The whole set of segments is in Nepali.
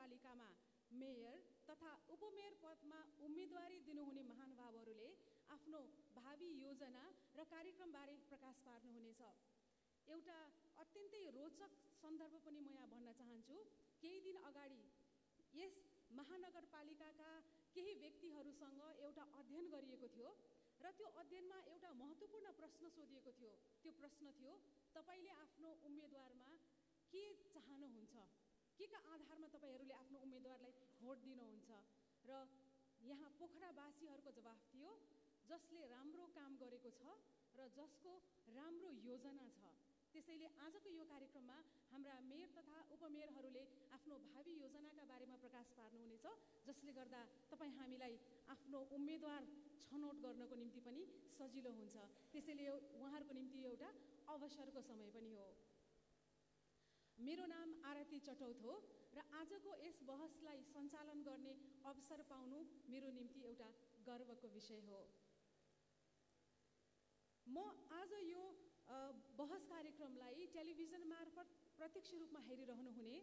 महानगरपालिकामा मेयर तथा उपमेयर पदमा उम्मेदवारी दिनुहुने महानुभावहरूले आफ्नो भावी योजना र कार्यक्रमबारे प्रकाश पार्नुहुनेछ। एउटा अत्यन्तै रोचक सन्दर्भ पनि म यहाँ भन्न चाहन्छु। केही दिन अगाडि यस महानगरपालिकाका केही व्यक्तिहरूसँग एउटा अध्ययन गरिएको थियो र त्यो अध्ययनमा एउटा महत्त्वपूर्ण प्रश्न सोधिएको थियो। त्यो प्रश्न थियो, तपाईले आफ्नो उम्मेदवारमा के चाहनुहुन्छ, के का आधारमा तपाईहरूले आफ्नो उम्मेदवारलाई भोट दिनुहुन्छ? र यहाँ पोखरावासीहरूको जवाफ थियो, जसले राम्रो काम गरेको छ र जसको राम्रो योजना छ। त्यसैले आजको यो कार्यक्रममा हाम्रा मेयर तथा उपमेयरहरूले आफ्नो भावी योजनाका बारेमा प्रकाश पार्नुहुनेछ, जसले गर्दा तपाईँ हामीलाई आफ्नो उम्मेदवार छनौट गर्नको निम्ति पनि सजिलो हुन्छ। त्यसैले उहाँहरूको निम्ति एउटा अवसरको समय पनि हो। मेरो नाम आरती चटौत हो र आजको यस बहसलाई सञ्चालन गर्ने अवसर पाउनु मेरो निम्ति एउटा गर्वको विषय हो। म आज यो बहस कार्यक्रमलाई टेलिभिजन मार्फत प्रत्यक्ष रूपमा हेरिरहनु हुने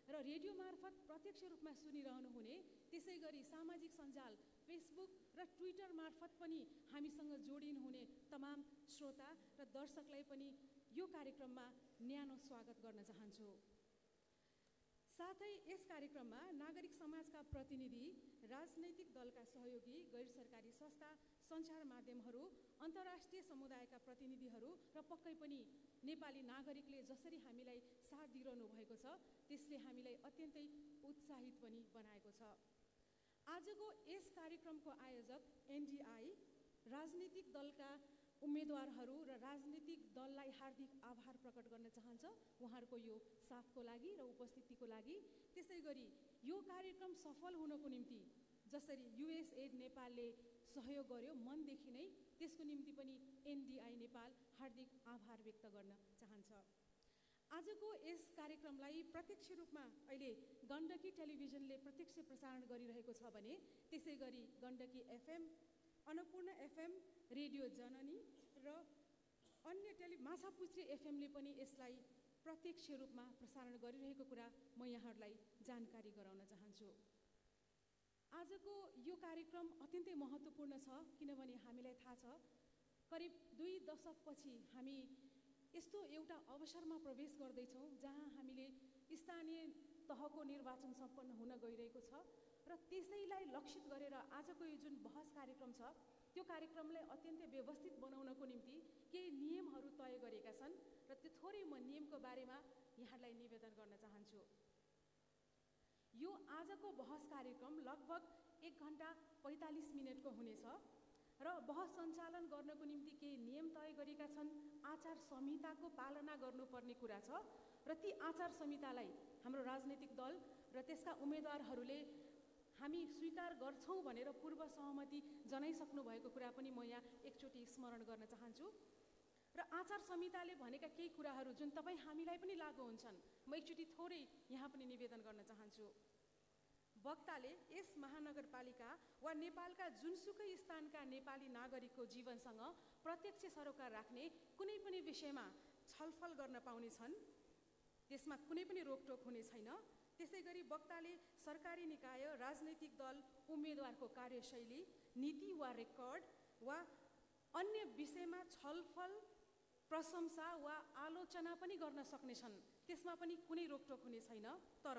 र रेडियो मार्फत प्रत्यक्ष रूपमा सुनिरहनु हुने, त्यसै गरी सामाजिक सञ्जाल फेसबुक र ट्विटर मार्फत पनि हामीसँग जोडिनुहुने तमाम श्रोता र दर्शकलाई पनि यो कार्यक्रममा न्यानो स्वागत गर्न चाहन्छु। साथै यस कार्यक्रममा नागरिक समाजका प्रतिनिधि, राजनैतिक दलका सहयोगी, गैर सरकारी संस्था, सञ्चार माध्यमहरू, अन्तर्राष्ट्रिय समुदायका प्रतिनिधिहरू र पक्कै पनि नेपाली नागरिकले जसरी हामीलाई साथ दिइरहनु भएको छ त्यसले हामीलाई अत्यन्तै उत्साहित पनि बनाएको छ। आजको यस कार्यक्रमको आयोजक एनडीआई, राजनीतिक दलका उम्मेदवारहरू र राजनीतिक दललाई हार्दिक आभार प्रकट गर्न चाहन्छ उहाँहरूको यो साथको लागि र उपस्थितिको लागि। त्यसै गरी यो कार्यक्रम सफल हुनको निम्ति जसरी युएसएड नेपालले सहयोग गर्यो मनदेखि नै, त्यसको निम्ति पनि एनडीआई नेपाल हार्दिक आभार व्यक्त गर्न चाहन्छ। आजको यस कार्यक्रमलाई प्रत्यक्ष रूपमा अहिले गण्डकी टेलिभिजनले प्रत्यक्ष प्रसारण गरिरहेको छ भने त्यसै गरी Gandaki FM, Annapurna FM, radio Janani र अन्य माछापुच्छ्रे एफएमले पनि यसलाई प्रत्यक्ष रूपमा प्रसारण गरिरहेको कुरा म यहाँहरूलाई जानकारी गराउन चाहन्छु। आजको यो कार्यक्रम अत्यन्तै महत्त्वपूर्ण छ, किनभने हामीलाई थाहा छ करिब 2 दशकपछि हामी यस्तो एउटा अवसरमा प्रवेश गर्दैछौँ जहाँ हामीले स्थानीय तहको निर्वाचन सम्पन्न हुन गइरहेको छ र त्यसैलाई लक्षित गरेर आजको यो जुन बहस कार्यक्रम छ त्यो कार्यक्रमलाई अत्यन्तै व्यवस्थित बनाउनको निम्ति केही नियमहरू तय गरेका छन् र त्यो थोरै म नियमको बारेमा यहाँलाई निवेदन गर्न चाहन्छु। यो आजको बहस कार्यक्रम लगभग 1 घण्टा 45 मिनटको हुनेछ र बहस सञ्चालन गर्नको निम्ति केही नियम तय गरेका छन्। आचार संहिताको पालना गर्नुपर्ने कुरा छ र ती आचार संहितालाई हाम्रो राजनैतिक दल र त्यसका उम्मेदवारहरूले हामी स्वीकार गर्छौँ भनेर पूर्व सहमति जनाइसक्नु भएको कुरा पनि म यहाँ एकचोटि स्मरण गर्न चाहन्छु। र आचार संहिताले भनेका केही कुराहरू जुन तपाईँ हामीलाई पनि लागू हुन्छन्, म एकचोटि थोरै यहाँ पनि निवेदन गर्न चाहन्छु। वक्ताले यस महानगरपालिका वा नेपालका जुनसुकै स्थानका नेपाली नागरिकको जीवनसँग प्रत्यक्ष सरोकार राख्ने कुनै पनि विषयमा छलफल गर्न पाउने छन्, त्यसमा कुनै पनि रोकटोक हुने छैन। त्यसै गरी वक्ताले सरकारी निकाय, राजनैतिक दल, उम्मेदवारको कार्यशैली, नीति वा रेकर्ड वा अन्य विषयमा छलफल, प्रशंसा वा आलोचना पनि गर्न सक्नेछन्, त्यसमा पनि कुनै रोकटोक हुने छैन। तर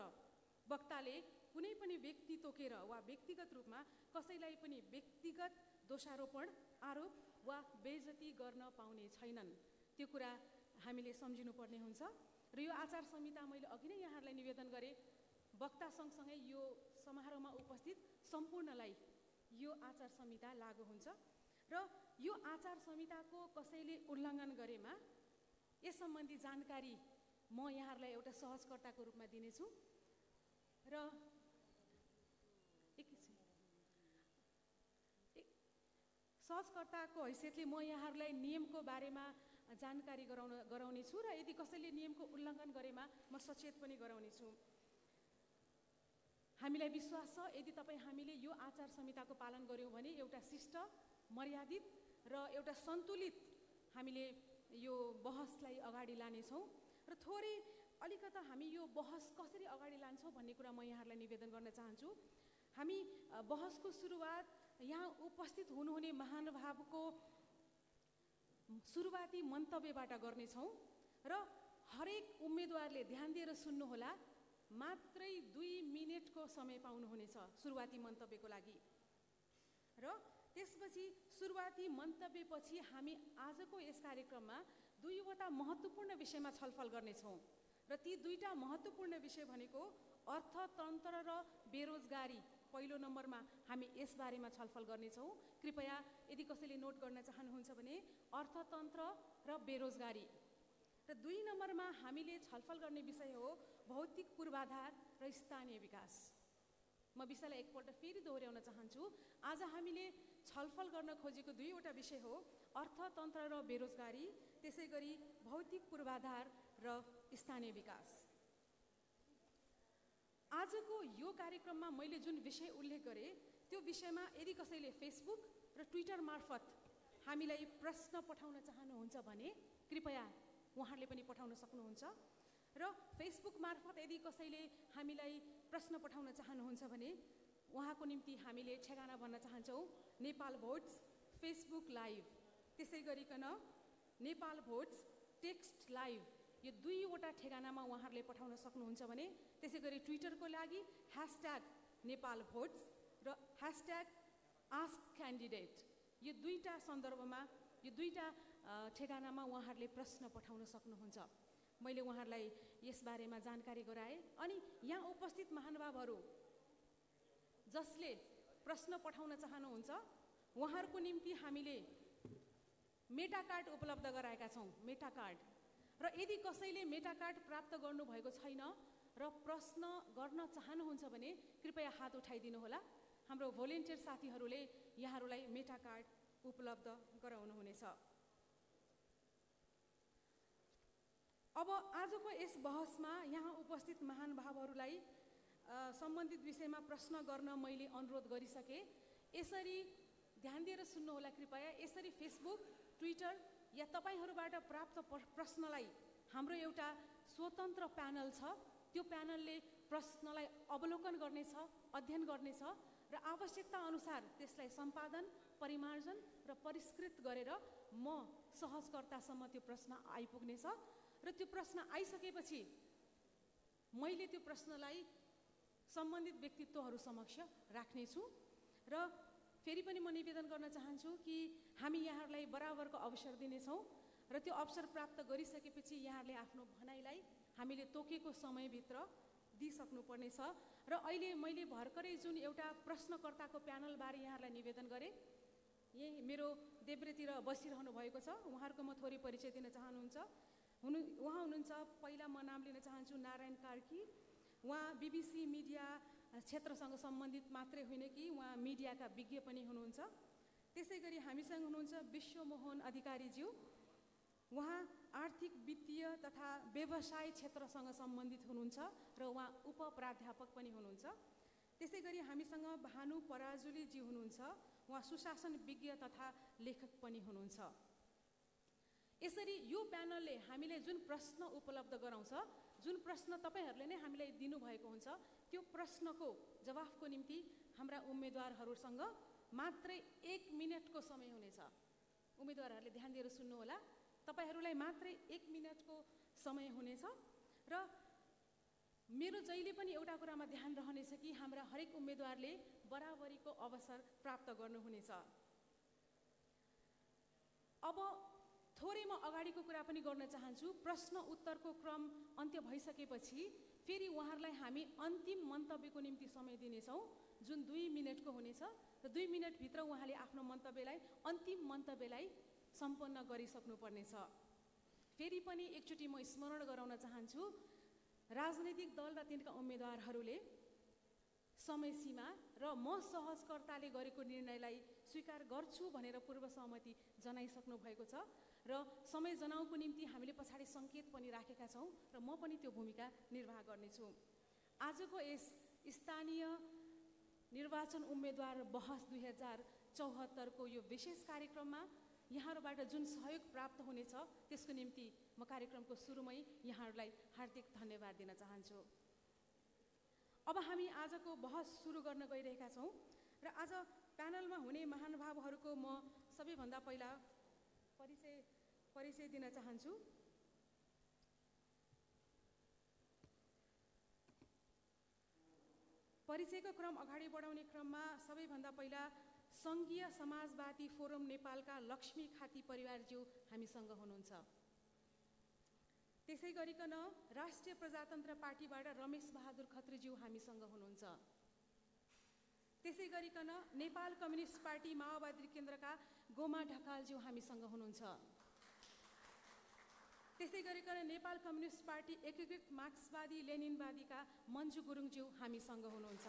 वक्ताले कुनै पनि व्यक्ति तोकेर वा व्यक्तिगत रूपमा कसैलाई पनि व्यक्तिगत दोषारोपण, आरोप वा बेइज्जती गर्न पाउने छैनन्। त्यो कुरा हामीले सम्झिनुपर्ने हुन्छ र यो आचार संहिता मैले अघि नै यहाँहरूलाई निवेदन गरेँ, वक्ता सँगसँगै यो समारोहमा उपस्थित सम्पूर्णलाई यो आचार संहिता लागू हुन्छ र यो आचार संहिताको कसैले उल्लङ्घन गरेमा यस सम्बन्धी जानकारी म यहाँहरूलाई एउटा सहजकर्ताको रूपमा दिनेछु र सहजकर्ताको हैसियतले म यहाँहरूलाई नियमको बारेमा जानकारी गराउने छु र यदि कसैले नियमको उल्लङ्घन गरेमा म सचेत पनि गराउने छु। हामीलाई विश्वास छ यदि हामीले यो आचार संहिताको पालन गर्यौँ भने एउटा शिष्ट, मर्यादित र एउटा सन्तुलित हामीले यो बहसलाई अगाडि लानेछौँ र थोरै अलिकता हामी यो बहस कसरी अगाडि लान्छौँ भन्ने कुरा म यहाँहरूलाई निवेदन गर्न चाहन्छु। हामी बहसको सुरुवात यहाँ उपस्थित हुनुहुने महानुभावको सुरुवाती मन्तव्यबाट गर्नेछौँ र हरेक उम्मेदवारले ध्यान दिएर सुन्नुहोला, मात्रै 2 मिनेटको समय पाउनुहुनेछ सुरुवाती मन्तव्यको लागि। र त्यसपछि सुरुवाती मन्तव्यपछि हामी आजको यस कार्यक्रममा 2वटा महत्त्वपूर्ण विषयमा छलफल गर्नेछौँ र ती 2टा महत्त्वपूर्ण विषय भनेको अर्थतन्त्र र बेरोजगारी। पहिलो नम्बरमा हामी यस बारेमा छलफल गर्नेछौँ। कृपया यदि कसैले नोट गर्न चाहनुहुन्छ भने अर्थतन्त्र र बेरोजगारी। र 2 नम्बरमा हामीले छलफल गर्ने विषय हो भौतिक पूर्वाधार र स्थानीय विकास। म विषयलाई एकपल्ट फेरि दोहोऱ्याउन चाहन्छु। आज हामीले छलफल गर्न खोजेको 2वटा विषय हो अर्थतन्त्र र बेरोजगारी, त्यसै गरी भौतिक पूर्वाधार र स्थानीय विकास। आजको यो कार्यक्रममा मैले जुन विषय उल्लेख गरेँ त्यो विषयमा यदि कसैले फेसबुक र ट्विटर मार्फत हामीलाई प्रश्न पठाउन चाहनुहुन्छ भने कृपया उहाँहरूले पनि पठाउन सक्नुहुन्छ। र फेसबुक मार्फत यदि कसैले हामीलाई प्रश्न पठाउन चाहनुहुन्छ भने उहाँको निम्ति हामीले ठेगाना भन्न चाहन्छौँ नेपाल भोट्स फेसबुक लाइभ, त्यसै गरिकन नेपाल भोट्स टेक्स्ट लाइभ। यो 2वटा ठेगानामा उहाँहरूले पठाउन सक्नुहुन्छ भने त्यसै गरी ट्विटरको लागि #नेपाल भोट्स र #आस्क क्यान्डिडेट। यो 2टा सन्दर्भमा यो 2टा ठेगानामा उहाँहरूले प्रश्न पठाउन सक्नुहुन्छ। मैले उहाँहरूलाई यसबारेमा जानकारी गराएँ। अनि यहाँ उपस्थित महानुभावहरू जसले प्रश्न पठाउन चाहनुहुन्छ उहाँहरूको निम्ति हामीले मेटा कार्ड उपलब्ध गराएका छौँ। मेटा कार्ड। र यदि कसैले मेटा कार्ड प्राप्त गर्नुभएको छैन र प्रश्न गर्न चाहनुहुन्छ भने कृपया हात उठाइदिनुहोला। हाम्रो भोलिन्टियर साथीहरूले यहाँहरूलाई मेटा कार्ड उपलब्ध गराउनुहुनेछ। अब आजको यस बहसमा यहाँ उपस्थित महानुभावहरूलाई सम्बन्धित विषयमा प्रश्न गर्न मैले अनुरोध गरिसकेँ। यसरी ध्यान दिएर सुन्नुहोला कृपया। यसरी फेसबुक, ट्विटर या तपाईँहरूबाट प्राप्त प्रश्नलाई हाम्रो एउटा स्वतन्त्र प्यानल छ। त्यो प्यानलले प्रश्नलाई अवलोकन गर्नेछ, अध्ययन गर्नेछ र आवश्यकता अनुसार त्यसलाई सम्पादन, परिमार्जन र परिष्कृत गरेर म सहजकर्तासम्म त्यो प्रश्न आइपुग्नेछ। र त्यो प्रश्न आइसकेपछि मैले त्यो प्रश्नलाई सम्बन्धित व्यक्तित्वहरू समक्ष राख्नेछु। र फेरि पनि म निवेदन गर्न चाहन्छु कि हामी यहाँहरूलाई बराबरको अवसर दिनेछौँ र त्यो अवसर प्राप्त गरिसकेपछि यहाँहरूले आफ्नो भनाइलाई हामीले तोकेको समयभित्र दिइसक्नुपर्नेछ। र अहिले मैले भर्खरै जुन एउटा प्रश्नकर्ताको प्यानलबारे यहाँहरूलाई निवेदन गरेँ, यही मेरो देब्रेतिर बसिरहनु भएको छ, उहाँहरूको म थोरै परिचय दिन चाहनुहुन्छ। उहाँ हुनुहुन्छ, पहिला म नाम लिन चाहन्छु नारायण कार्की। उहाँ BBC मिडिया क्षेत्रसँग सम्बन्धित मात्रै होइन कि उहाँ मिडियाका विज्ञ पनि हुनुहुन्छ। त्यसै गरी हामीसँग हुनुहुन्छ विश्वमोहन अधिकारीज्यू। उहाँ आर्थिक, वित्तीय तथा व्यवसाय क्षेत्रसँग सम्बन्धित हुनुहुन्छ र उहाँ उपप्राध्यापक पनि हुनुहुन्छ। त्यसै गरी हामीसँग भानु पराजुलीजी हुनुहुन्छ। उहाँ सुशासन विज्ञ तथा लेखक पनि हुनुहुन्छ। यसरी यो प्यानलले हामीलाई जुन प्रश्न उपलब्ध गराउँछ, जुन प्रश्न तपाईँहरूले नै हामीलाई दिनुभएको हुन्छ, त्यो प्रश्नको जवाफको निम्ति हाम्रा उम्मेदवारहरूसँग मात्रै 1 मिनटको समय हुनेछ। उम्मेदवारहरूले ध्यान दिएर सुन्नुहोला, तपाईँहरूलाई मात्रै 1 मिनटको समय हुनेछ। र मेरो जहिले पनि एउटा कुरामा ध्यान रहनेछ कि हाम्रा हरेक उम्मेदवारले बराबरीको अवसर प्राप्त गर्नुहुनेछ। अब थोरै म अगाडिको कुरा पनि गर्न चाहन्छु। प्रश्न उत्तरको क्रम अन्त्य भइसकेपछि फेरि उहाँहरूलाई हामी अन्तिम मन्तव्यको निम्ति समय दिनेछौँ, जुन 2 मिनटको हुनेछ। र 2 मिनटभित्र उहाँले आफ्नो मन्तव्यलाई, अन्तिम मन्तव्यलाई सम्पन्न गरिसक्नुपर्नेछ। फेरि पनि एकचोटि म स्मरण गराउन चाहन्छु, राजनैतिक दल र तिनका उम्मेदवारहरूले समय सीमा र म सहजकर्ताले गरेको निर्णयलाई स्वीकार गर्छु भनेर पूर्व सहमति जनाइसक्नु भएको छ र समय जनाउको निम्ति हामीले पछाडि सङ्केत पनि राखेका छौँ र म पनि त्यो भूमिका निर्वाह गर्नेछु। आजको यस स्थानीय निर्वाचन उम्मेदवार बहस 2074 को यो विशेष कार्यक्रममा यहाँहरूबाट जुन सहयोग प्राप्त हुनेछ त्यसको निम्ति म कार्यक्रमको सुरुमै यहाँहरूलाई हार्दिक धन्यवाद दिन चाहन्छु। अब हामी आजको बहस सुरु गर्न गइरहेका छौँ र आज प्यानलमा हुने महानुभावहरूको म सबैभन्दा पहिला परिचय दिन चाहन्छु। परिचयको क्रम अगाडि बढाउने क्रममा सबैभन्दा पहिला सङ्घीय समाजवादी फोरम नेपालका लक्ष्मी खाती परिवारज्यू हामीसँग हुनुहुन्छ। त्यसै गरिकन राष्ट्रिय प्रजातन्त्र पार्टीबाट रमेश बहादुर खत्रीज्यू हामीसँग हुनुहुन्छ। त्यसै गरिकन नेपाल कम्युनिस्ट पार्टी माओवादी केन्द्रका गोमा ढकालज्यू हामीसँग हुनुहुन्छ। त्यसै गरिकन नेपाल कम्युनिस्ट पार्टी एकीकृत मार्क्सवादी लेनिनवादीका मन्जु गुरुङज्यू हामीसँग हुनुहुन्छ।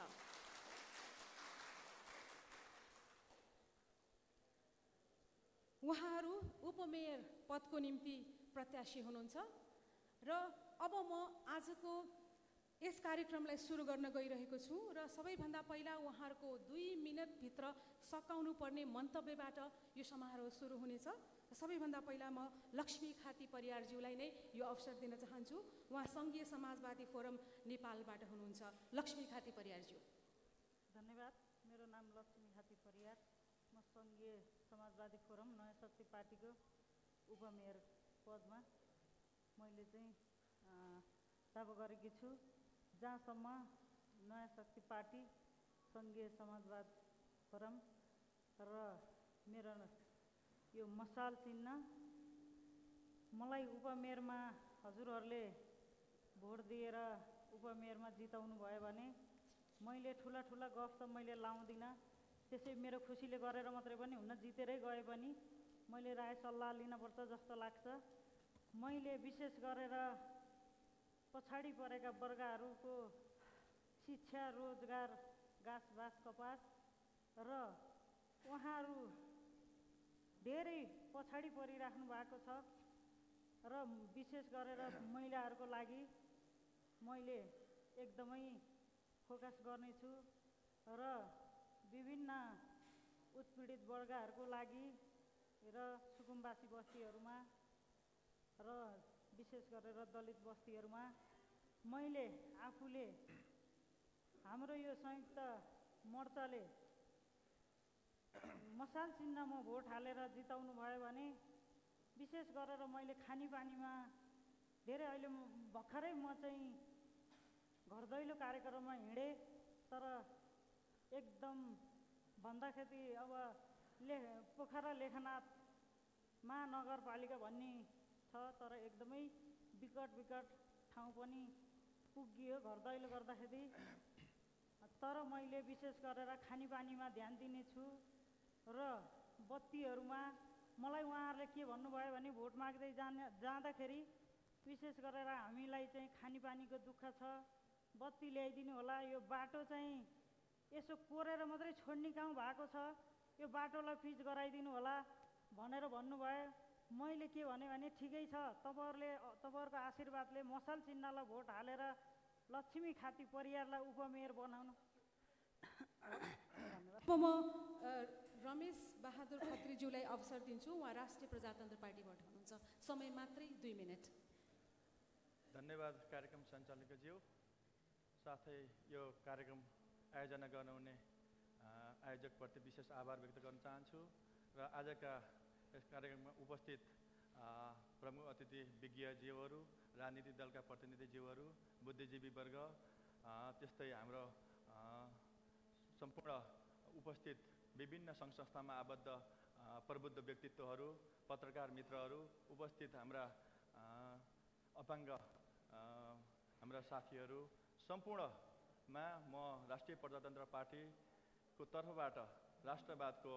उहाँहरू उपमेयर पदको निम्ति प्रत्याशी हुनुहुन्छ र अब म आजको यस कार्यक्रमलाई सुरु गर्न गइरहेको छु र सबैभन्दा पहिला उहाँहरूको 2 मिनटभित्र सकाउनु पर्ने मन्तव्यबाट यो समारोह सुरु हुनेछ। सबैभन्दा पहिला म लक्ष्मी खाती परियारज्यूलाई नै यो अवसर दिन चाहन्छु। उहाँ सङ्घीय समाजवादी फोरम नेपालबाट हुनुहुन्छ। लक्ष्मी खाती परियारज्यू। धन्यवाद। मेरो नाम लक्ष्मी खाती परियार, म सङ्घीय समाजवादी फोरम नयाँ शक्ति पार्टीको उपमेयर पदमा मैले चाहिँ दावा गरेकी छु। जहाँसम्म नयाँ शक्ति पार्टी, सङ्घीय समाजवाद फोरम र मेरो यो मसाल चिन्ह, मलाई उपमेयरमा हजुरहरूले भोट दिएर उपमेयरमा जिताउनु भयो भने मैले ठुला ठुला गफ त मैले लाउँदिनँ। त्यसै मेरो खुसीले गरेर मात्रै पनि हुन्न, जितेरै गए पनि मैले राय सल्लाह लिनुपर्छ जस्तो लाग्छ। मैले विशेष गरेर पछाडि परेका वर्गहरूको शिक्षा, रोजगार, घाँसबास, कपास र उहाँहरू धेरै पछाडि परिराख्नु भएको छ र विशेष गरेर महिलाहरूको लागि मैले एकदमै फोकस गर्नेछु र विभिन्न उत्पीडित वर्गहरूको लागि र सुकुम्बासी बस्तीहरूमा र विशेष गरेर दलित बस्तीहरूमा मैले आफूले हाम्रो यो संयुक्त मोर्चाले मसाल चिन्हमा भोट हालेर जिताउनु भयो भने विशेष गरेर मैले खानेपानीमा धेरै अहिले भर्खरै म चाहिँ घर दैलो कार्यक्रममा हिँडेँ, तर एकदम भन्दाखेरि अब पोखरा लेखनाथ महानगरपालिका भन्ने छ, तर एकदमै विकट ठाउँ पनि पुगियो घर दैलो गर्दाखेरि। तर मैले विशेष गरेर खानेपानीमा ध्यान दिनेछु र बत्तीहरूमा मलाई उहाँहरूले के भन्नुभयो भने भोट माग्दै जाँदाखेरि विशेष गरेर हामीलाई चाहिँ खानेपानीको दुःख छ, बत्ती ल्याइदिनु होला, यो बाटो चाहिँ यसो कोरेर मात्रै छोड्ने काम भएको छ, यो बाटोलाई पिच गराइदिनु होला भनेर भन्नुभयो। मैले के भने ठिकै छ, तपाईँहरूको आशीर्वादले मसाल चिन्हलाई भोट हालेर लक्ष्मी खाती परियारलाई उपमेयर बनाउनु। अब म रमेश बहादुर खत्रीज्यूलाई अवसर दिन्छु। उहाँ राष्ट्रिय प्रजातन्त्र पार्टीबाट हुनुहुन्छ। समय मात्रै 2 मिनट। धन्यवाद कार्यक्रम सञ्चालकज्यू, साथै यो कार्यक्रम आयोजना गर्नुहुने आयोजकप्रति विशेष आभार व्यक्त गर्न चाहन्छु र आजका यस कार्यक्रममा उपस्थित प्रमुख अतिथि विज्ञज्यूहरू, राजनीतिक दलका प्रतिनिधिज्यूहरू, बुद्धिजीवी वर्ग, त्यस्तै हाम्रो सम्पूर्ण उपस्थित विभिन्न सङ्घ संस्थामा आबद्ध प्रबुद्ध व्यक्तित्वहरू, पत्रकार मित्रहरू, उपस्थित हाम्रा अपाङ्ग हाम्रा साथीहरू सम्पूर्णमा म राष्ट्रिय प्रजातन्त्र पार्टीको तर्फबाट राष्ट्रवादको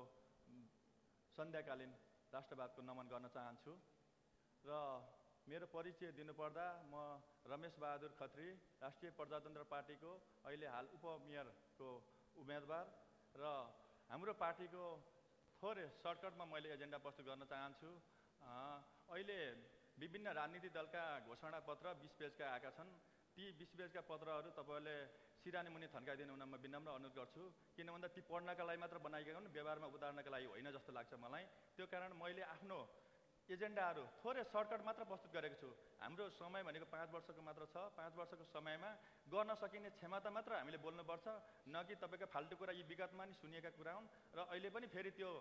सन्ध्याकालीन राष्ट्रवादको नमन गर्न चाहन्छु र मेरो परिचय दिनुपर्दा म रमेश बहादुर खत्री, राष्ट्रिय प्रजातन्त्र पार्टीको अहिले हाल उपमेयरको उम्मेदवार र हाम्रो पार्टीको थोरै सर्टकटमा मैले एजेन्डा प्रस्तुत गर्न चाहन्छु। अहिले विभिन्न राजनीतिक दलका घोषणा पत्र 20 पेजका आएका छन्। ती 20 पेजका पत्रहरू तपाईँहरूले सिरानी मुनि थन्काइदिनु हुन म विनम्र अनुरोध गर्छु, किन भन्दा ती पढ्नका लागि मात्र बनाइएको हुन्, व्यवहारमा उतार्नका लागि होइन जस्तो लाग्छ मलाई। त्यो कारण मैले आफ्नो एजेन्डाहरू थोरै सर्टकट मात्र प्रस्तुत गरेको छु। हाम्रो समय भनेको 5 वर्षको मात्र छ। 5 वर्षको समयमा गर्न सकिने क्षमता मात्र हामीले बोल्नुपर्छ, न कि तपाईँको फाल्टु कुरा। यी विगतमा नि सुनिएका कुरा हुन् र अहिले पनि फेरि त्यो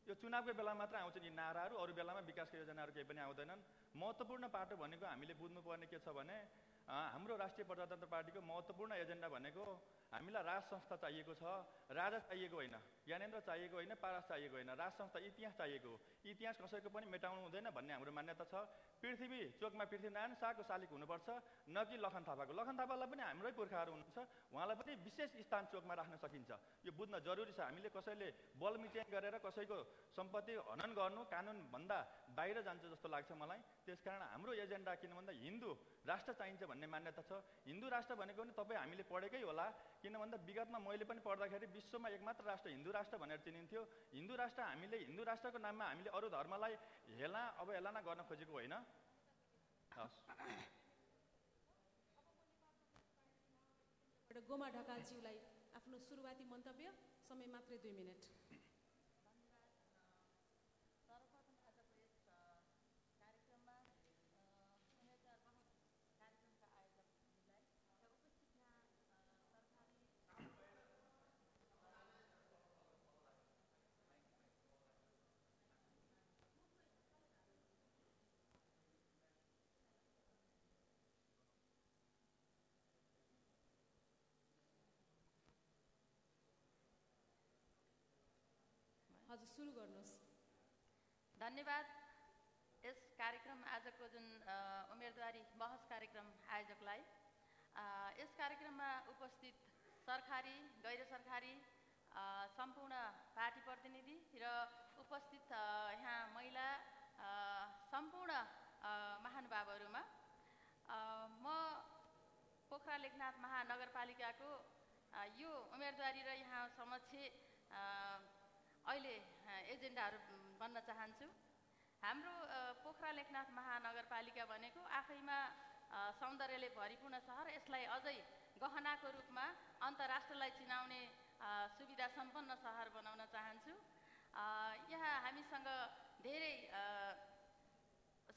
यो चुनावको बेला मात्र आउँछन् यी नाराहरू, अरू बेलामा विकासको योजनाहरू केही पनि आउँदैनन्। महत्त्वपूर्ण पाटो भनेको हामीले बुझ्नुपर्ने के छ भने हाम्रो राष्ट्रिय प्रजातन्त्र पार्टीको महत्त्वपूर्ण एजेन्डा भनेको हामीलाई राज संस्था चाहिएको छ, राजा चाहिएको होइन, ज्ञानेन्द्र चाहिएको होइन, पारस चाहिएको होइन, राज संस्था इतिहास चाहिएको हो। इतिहास कसैको पनि मेटाउनु हुँदैन भन्ने हाम्रो मान्यता छ। पृथ्वी चोकमा पृथ्वीनारायण शाहको शालिक हुनुपर्छ, न कि लखन थापाको। लखन थापालाई पनि हाम्रै पुर्खाहरू हुनुहुन्छ, उहाँलाई पनि विशेष स्थान चोकमा राख्न सकिन्छ। यो बुझ्न जरुरी छ। हामीले कसैले बलमिच्याङ गरेर कसैको सम्पत्ति हनन गर्नु कानुनभन्दा बाहिर जान्छ जस्तो लाग्छ मलाई। त्यसकारण हाम्रो एजेन्डा किन भन्दा हिन्दू राष्ट्र चाहिन्छ भन्ने मान्यता छ। हिन्दू राष्ट्र भनेको पनि तपाईँ हामीले पढेकै होला, किन भन्दा विगतमा मैले पनि पढ्दाखेरि विश्वमा एकमात्र राष्ट्र हिन्दू राष्ट्र भनेर चिनिन्थ्यो। हिन्दू राष्ट्र हामीले हिन्दू राष्ट्रको नाममा हामीले अरू धर्मलाई अवहेलना गर्न खोजेको होइन। हस्, गोमा ढकालज्यूलाई आफ्नो सुरुवाती मन्तव्य, समय मात्रै 2 मिनेट। हजुर सुरु गर्नुहोस्। धन्यवाद। यस कार्यक्रम आजको जुन उम्मेदवारी बहस कार्यक्रम आयोजकलाई, यस कार्यक्रममा उपस्थित सरकारी गैर सरकारी सम्पूर्ण पार्टी प्रतिनिधि र उपस्थित यहाँ महिला सम्पूर्ण महानुभावहरूमा म पोखरा लेखनाथ महानगरपालिकाको यो उम्मेदवारी र यहाँ समक्ष अहिले एजेन्डाहरू भन्न चाहन्छु। हाम्रो पोखरा लेखनाथ महानगरपालिका भनेको आफैमा सौन्दर्यले भरिपूर्ण सहर। यसलाई अझै गहनाको रूपमा अन्तर्राष्ट्रलाई चिनाउने सुविधा सम्पन्न सहर बनाउन चाहन्छु। यहाँ हामीसँग धेरै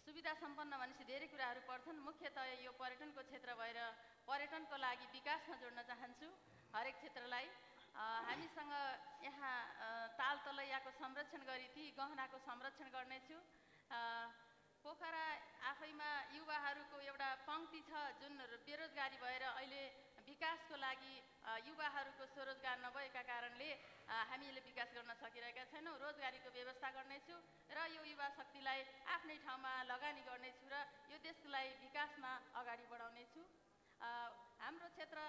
सुविधा सम्पन्न भनेपछि धेरै कुराहरू पर्छन्। मुख्यतः यो पर्यटनको क्षेत्र भएर पर्यटनको लागि विकासमा जोड्न चाहन्छु हरेक क्षेत्रलाई। हामीसँग यहाँ ताल तलैयाको संरक्षण गरी ती गहनाको संरक्षण गर्नेछु। पोखरा आफैमा युवाहरूको एउटा पङ्क्ति छ जुन बेरोजगारी भएर अहिले विकासको लागि युवाहरूको स्वरोजगार नभएका कारणले हामीले विकास गर्न सकिरहेका छैनौँ। रोजगारीको व्यवस्था गर्नेछु र यो युवा शक्तिलाई आफ्नै ठाउँमा लगानी गर्नेछु र यो देशलाई विकासमा अगाडि बढाउनेछु। हाम्रो क्षेत्र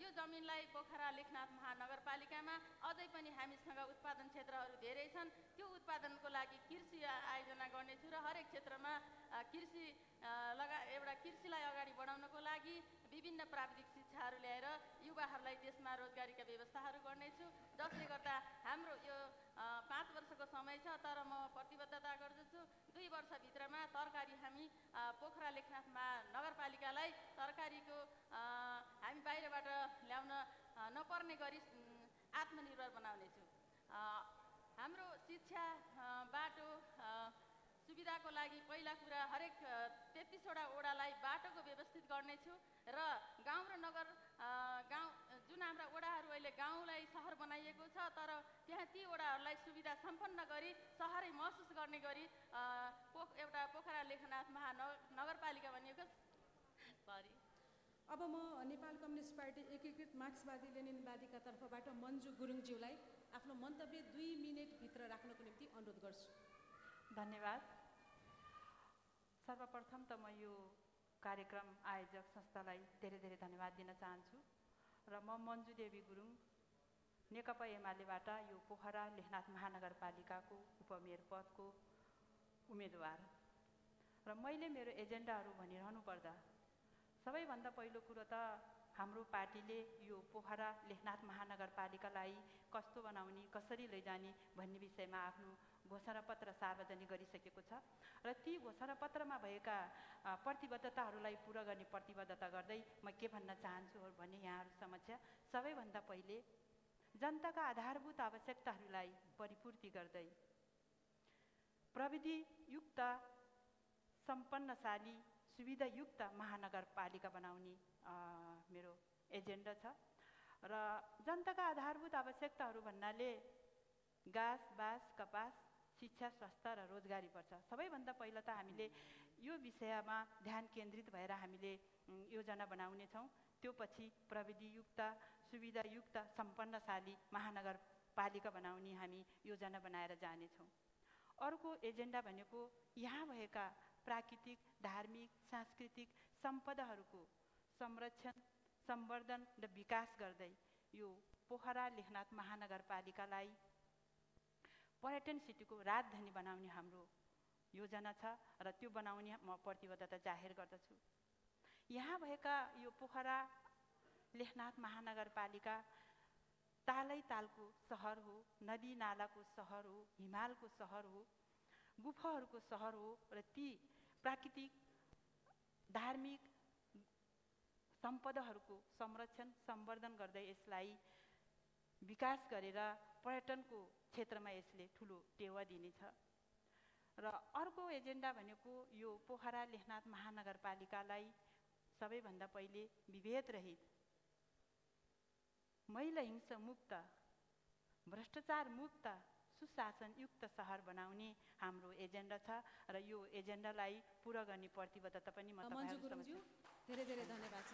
यो जमिनलाई पोखरा लेखनाथ महानगरपालिकामा अझै पनि हामीसँग उत्पादन क्षेत्रहरू धेरै छन्। त्यो उत्पादनको लागि कृषि आयोजना गर्नेछु र हरेक क्षेत्रमा एउटा कृषिलाई अगाडि बढाउनको लागि विभिन्न प्राविधिक शिक्षाहरू ल्याएर युवाहरूलाई त्यसमा रोजगारीका व्यवस्थाहरू गर्नेछु। जसले गर्दा हाम्रो यो 5 वर्षको समय छ, तर म प्रतिबद्धता गर्दछु 2 वर्षभित्रमा तरकारी हामी पोखरा लेखनाथ महानगरपालिकालाई तरकारीको हामी बाहिरबाट ल्याउन नपर्ने गरी आत्मनिर्भर बनाउनेछु। हाम्रो शिक्षा बाटो सुविधाको लागि पहिला कुरा हरेक 33वटा वडालाई बाटोको व्यवस्थित गर्नेछु र गाउँ र नगर जुन हाम्रा वडाहरू अहिले गाउँलाई सहर बनाइएको छ, तर त्यहाँ ती वडाहरूलाई सुविधा सम्पन्न गरी सहरै महसुस गर्ने गरी एउटा पोखरा लेखनाथ महानगरपालिका बनिएको सरी। अब म नेपाल कम्युनिस्ट पार्टी एकीकृत मार्क्सवादी लेनिनवादीका तर्फबाट मन्जु गुरुङज्यूलाई आफ्नो मन्तव्य 2 मिनेटभित्र राख्नको निम्ति अनुरोध गर्छु। धन्यवाद। सर्वप्रथम त म यो कार्यक्रम आयोजक संस्थालाई धेरै धेरै धन्यवाद दिन चाहन्छु र म मन्जु देवी गुरुङ नेकपा एमालेबाट यो पोखरा लेखनाथ महानगरपालिकाको उपमेयर पदको उम्मेदवार र मैले मेरो एजेन्डाहरू भनिरहनु पर्दा सबैभन्दा पहिलो कुरो त हाम्रो पार्टीले यो पोखरा लेखनाथ महानगरपालिकालाई कस्तो बनाउने, कसरी लैजाने भन्ने विषयमा आफ्नो घोषणापत्र सार्वजनिक गरिसकेको छ र ती घोषणापत्रमा भएका प्रतिबद्धताहरूलाई पुरा गर्ने प्रतिबद्धता गर्दै म के भन्न चाहन्छु भने यहाँहरू समक्ष सबैभन्दा पहिले जनताका आधारभूत आवश्यकताहरूलाई परिपूर्ति गर्दै प्रविधियुक्त सम्पन्नशाली सुविधायुक्त महानगरपालिका बनाउने मेरो एजेन्डा छ। र जनताका आधारभूत आवश्यकताहरू भन्नाले घाँस बाँस कपास शिक्षा स्वास्थ्य र रोजगारी पर्छ। सबैभन्दा पहिला त हामीले यो विषयमा ध्यान केन्द्रित भएर हामीले योजना बनाउनेछौँ। त्यो पछि प्रविधियुक्त सुविधायुक्त सम्पन्नशाली महानगरपालिका बनाउने हामी योजना बनाएर जानेछौँ। अर्को एजेन्डा भनेको यहाँ भएका प्राकृतिक धार्मिक सांस्कृतिक सम्पदाहरूको संरक्षण सम्वर्धन र विकास गर्दै यो पोखरा लेखनाथ महानगरपालिकालाई पर्यटन सिटीको राजधानी बनाउने हाम्रो योजना छ र त्यो बनाउने म प्रतिबद्धता जाहेर गर्दछु। यहाँ भएका यो पोखरा लेखनाथ महानगरपालिका तालै तालको सहर हो, नदी नालाको सहर हो, हिमालको सहर हो, गुफाहरूको सहर हो र ती प्राकृतिक धार्मिक सम्पदाहरूको संरक्षण सम्वर्धन गर्दै यसलाई विकास गरेर पर्यटनको क्षेत्रमा यसले ठुलो टेवा दिनेछ। र अर्को एजेन्डा भनेको यो पोखरा लेखनाथ महानगरपालिकालाई सबैभन्दा पहिले विभेदरहित महिला हिंसा मुक्त भ्रष्टाचार मुक्त सुशासनयुक्त सहर बनाउने हाम्रो एजेन्डा छ र यो एजेन्डालाई पुरा गर्ने प्रतिबद्धता पनि म तपाईँहरुज्यू धेरै धेरै धन्यवाद छ।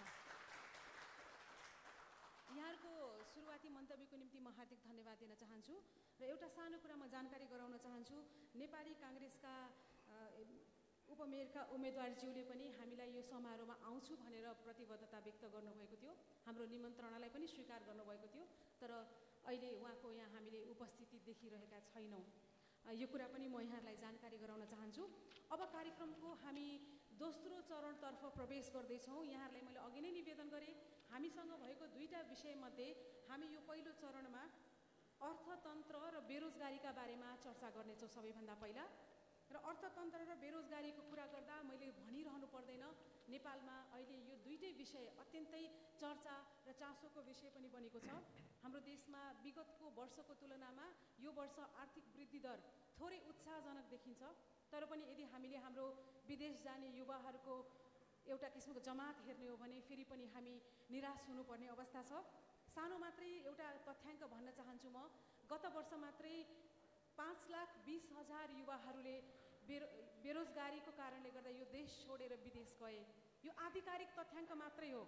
यहाँको सुरुवाती मन्तव्यको निम्ति म हार्दिक धन्यवाद दिन चाहन्छु र एउटा सानो कुरा म जानकारी गराउन चाहन्छु। नेपाली कांग्रेसका उपमेयरका उम्मेदवारज्यूले पनि हामीलाई यो समारोहमा आउँछु भनेर प्रतिबद्धता व्यक्त गर्नुभएको थियो। हाम्रो निमन्त्रणालाई पनि स्वीकार गर्नुभएको थियो, तर अहिले उहाँको यहाँ हामीले उपस्थिति देखिरहेका छैनौँ। यो कुरा पनि म यहाँलाई जानकारी गराउन चाहन्छु। अब कार्यक्रमको हामी दोस्रो चरणतर्फ प्रवेश गर्दैछौँ। यहाँहरूलाई मैले अघि नै निवेदन गरेँ, हामीसँग भएको दुईटा विषयमध्ये हामी यो पहिलो चरणमा अर्थतन्त्र र बेरोजगारीका बारेमा चर्चा गर्नेछौँ सबैभन्दा पहिला। र अर्थतन्त्र र बेरोजगारीको कुरा गर्दा मैले भनिरहनु पर्दैन, नेपालमा अहिले यो दुईटै विषय अत्यन्तै चर्चा र चासोको विषय पनि बनेको छ। हाम्रो देशमा विगतको वर्षको तुलनामा यो वर्ष आर्थिक वृद्धि दर थोरै उत्साहजनक देखिन्छ, तर पनि यदि हामीले हाम्रो विदेश जाने युवाहरूको एउटा किसिमको जमात हेर्ने हो भने फेरि पनि हामी निराश हुनुपर्ने अवस्था छ। सानो मात्रै एउटा तथ्याङ्क भन्न चाहन्छु म, गत वर्ष मात्रै 5,20,000 युवाहरूले बेरोजगारीको कारणले गर्दा यो देश छोडेर विदेश गए। यो आधिकारिक तथ्याङ्क मात्रै हो।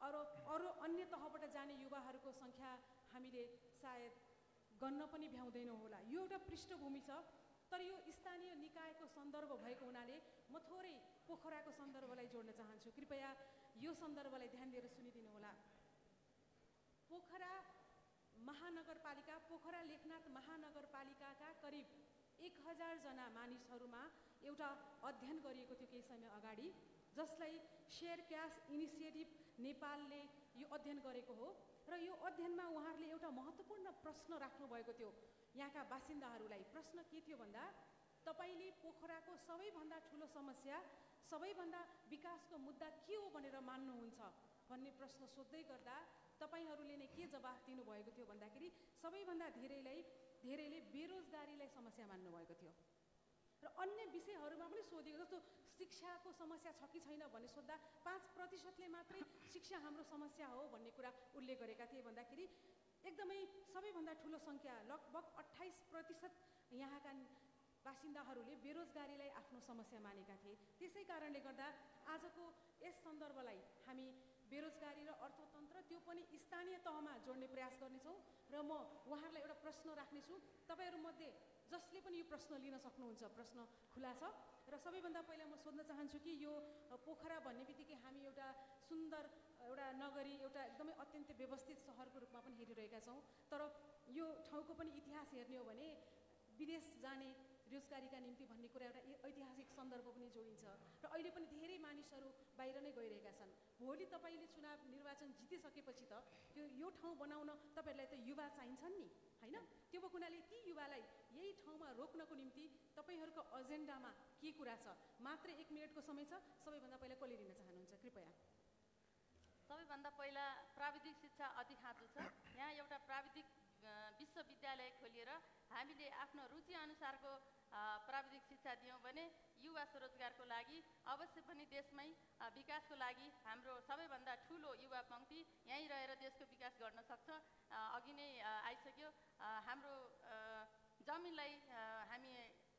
अरू अन्य तहबाट जाने युवाहरूको सङ्ख्या हामीले सायद गन्न पनि भ्याउँदैनौँ होला। यो एउटा पृष्ठभूमि छ, तर यो स्थानीय निकायको सन्दर्भ भएको हुनाले म थोरै पोखराको सन्दर्भलाई जोड्न चाहन्छु। कृपया यो सन्दर्भलाई ध्यान दिएर सुनिदिनु होला। पोखरा महानगरपालिका, पोखरा लेखनाथ महानगरपालिकाका करिब 1000 जना मानिसहरूमा एउटा अध्ययन गरिएको थियो केही समय अगाडि, जसलाई शेयर क्यास इनिसिएटिभ नेपालले यो अध्ययन गरेको हो। र यो अध्ययनमा उहाँहरूले एउटा महत्त्वपूर्ण प्रश्न राख्नुभएको थियो यहाँका बासिन्दाहरूलाई। प्रश्न के थियो भन्दा, तपाईँले पोखराको सबैभन्दा ठुलो समस्या, सबैभन्दा विकासको मुद्दा के हो भनेर मान्नुहुन्छ भन्ने प्रश्न सोध्दै गर्दा तपाईँहरूले नै के जवाफ दिनुभएको थियो भन्दाखेरि सबैभन्दा धेरैले बेरोजगारीलाई समस्या मान्नुभएको थियो। र अन्य विषयहरूमा पनि सोधिएको, जस्तो शिक्षाको समस्या छ कि छैन भन्ने सोद्धा 5% मात्रै शिक्षा हाम्रो समस्या हो भन्ने कुरा उल्लेख गरेका थिए। भन्दाखेरि एकदमै सबैभन्दा ठुलो सङ्ख्या लगभग 28% यहाँका बासिन्दाहरूले बेरोजगारीलाई आफ्नो समस्या मानेका थिए। त्यसै कारणले गर्दा आजको यस सन्दर्भलाई हामी बेरोजगारी र अर्थतन्त्र त्यो पनि स्थानीय तहमा जोड्ने प्रयास गर्नेछौँ। र म उहाँहरूलाई एउटा प्रश्न राख्नेछु, तपाईँहरूमध्ये जसले पनि यो प्रश्न लिन सक्नुहुन्छ, प्रश्न खुला छ। र सबैभन्दा पहिला म सोध्न चाहन्छु कि यो पोखरा भन्ने बित्तिकै हामी एउटा सुन्दर एउटा नगरी, एउटा एकदमै अत्यन्तै व्यवस्थित सहरको रूपमा पनि हेरिरहेका छौँ, तर यो ठाउँको पनि इतिहास हेर्ने हो भने विदेश जाने रोजगारीका निम्ति भन्ने कुरा एउटा ऐतिहासिक सन्दर्भ पनि जोडिन्छ। र अहिले पनि धेरै मानिसहरू बाहिर नै गइरहेका छन्। भोलि तपाईँले चुनाव निर्वाचन जितिसकेपछि त यो ठाउँ बनाउन तपाईँहरूलाई त युवा चाहिन्छन् नि, होइन? त्यो भएको हुनाले ती युवालाई यही ठाउँमा रोक्नको निम्ति तपाईँहरूको एजेन्डामा के कुरा छ? मात्र 1 मिनटको समय छ। सबैभन्दा पहिला कसले लिन चाहनुहुन्छ? कृपया। सबैभन्दा पहिला प्राविधिक शिक्षा अधिखाँचो छ। यहाँ एउटा प्राविधिक विश्वविद्यालय खोलिएर हामीले आफ्नो रुचि अनुसारको प्राविधिक शिक्षा दियौँ भने युवा स्वरोजगारको लागि अवश्य पनि देशमै विकासको लागि हाम्रो सबैभन्दा ठुलो युवा पङ्क्ति यहीँ रहेर देशको विकास गर्न सक्छ। अघि नै आइसक्यो, हाम्रो जमिनलाई हामी